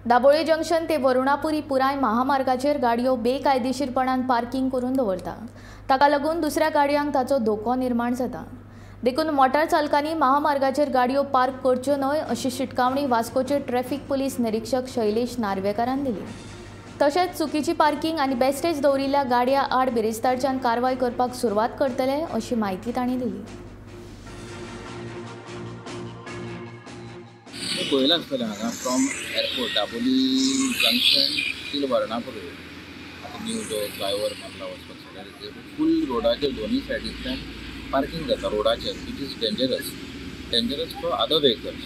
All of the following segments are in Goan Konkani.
दाबोळे जंक्शन ते वरुणापुरी पुराय महामार्गाचेर गाडयो बेकायदेशीरपणान पार्किंग करून दवरता. ताका लागून दुसऱ्या गाडयांक ताचो धोको निर्माण जाता. देखून मोटार चालकांनी महामार्गाचेर गाडयो पार्क करच्यो न्हय अशी शिटकावणी वास्कोचे ट्रॅफिक पुलीस निरीक्षक शैलेश नार्वेकारान दिली. तशेंच चुकीची पार्किंग आनी बेस्टेज दवरिल्ल्या गाडयां आड बिरेस्तारच्यान कारवाय करपाक सुरवात करतले अशी म्हायती तांणी दिली. पळयलां आसतलें हांगा from airport Dabolim junction till Varunapuri आतां न्यू जो फ्लायओवर मारला वचपाक जाल्यार फूल रोडाचेर दोनूय सायडींतल्यान पार्किंग जाता रोडाचेर, which is dangerous dangerous for other vehicles.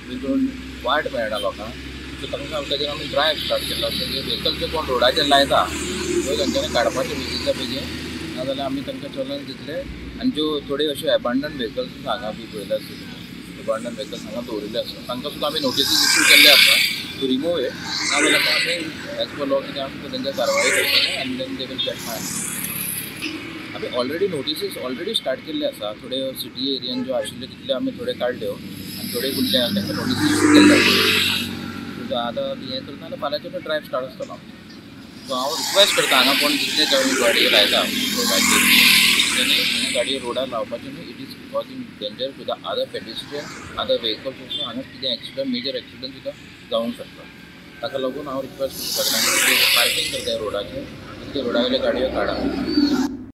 तितून वाट मेळना लोकांक. सो तांकां ताजेर आमी ड्रायव स्टार्ट केल्लो आसा की व्हेकल जे कोण रोडाचेर लायता त्यो तांच्यांनी काडपाचे बेगीनच्या बेगीन, नाजाल्यार आमी तांकां चलन दितले. आनी ज्यो थोड्यो अश्यो एबांडन व्हेकल्स हांगा बी पळयल्या आसतली, एबांडन व्हेकल्स हांगा दवरिल्ले आसा, तांकां सुद्दां आमी नोटिसीस इश्यू केल्ले आसा टू रिमूव it. नाजाल्यार आमी एज पर लॉ कितें आमकां तांच्या कारवाय करतले आनी then they will get fine. आमी ऑलरेडी नोटिसीस ऑलरेडी स्टार्ट केल्ले आसा. थोडे सिटी एरियान ज्यो आशिल्ल्यो तितल्यो आमी थोडे काडल्यो आनी थोडे उरले तांकां नोटिसीस इश्यू केल्ले आसा. आतां हें करता जाल्यार फाल्यांच्यान ड्रायव स्टार्ट आसतलो. सो हांव रिक्वेस्ट करता हांगा कोण जितले चड गाडयो लायता रोडाचेर तेणी हांगा गाडयो रोडार लावपाच्यो न्हय. It is causing danger to the other pedestrian, other vehicles. Also हांगा कितें एक्सिडंट, मेजर एक्सिडंट सुद्दां जावंक शकता. ताका लागून हांव रिक्वेस्ट करता सगळ्यांक पार्किंग करता रोडाचेर, तितले रोडा वयल्यो गाडयो काडा.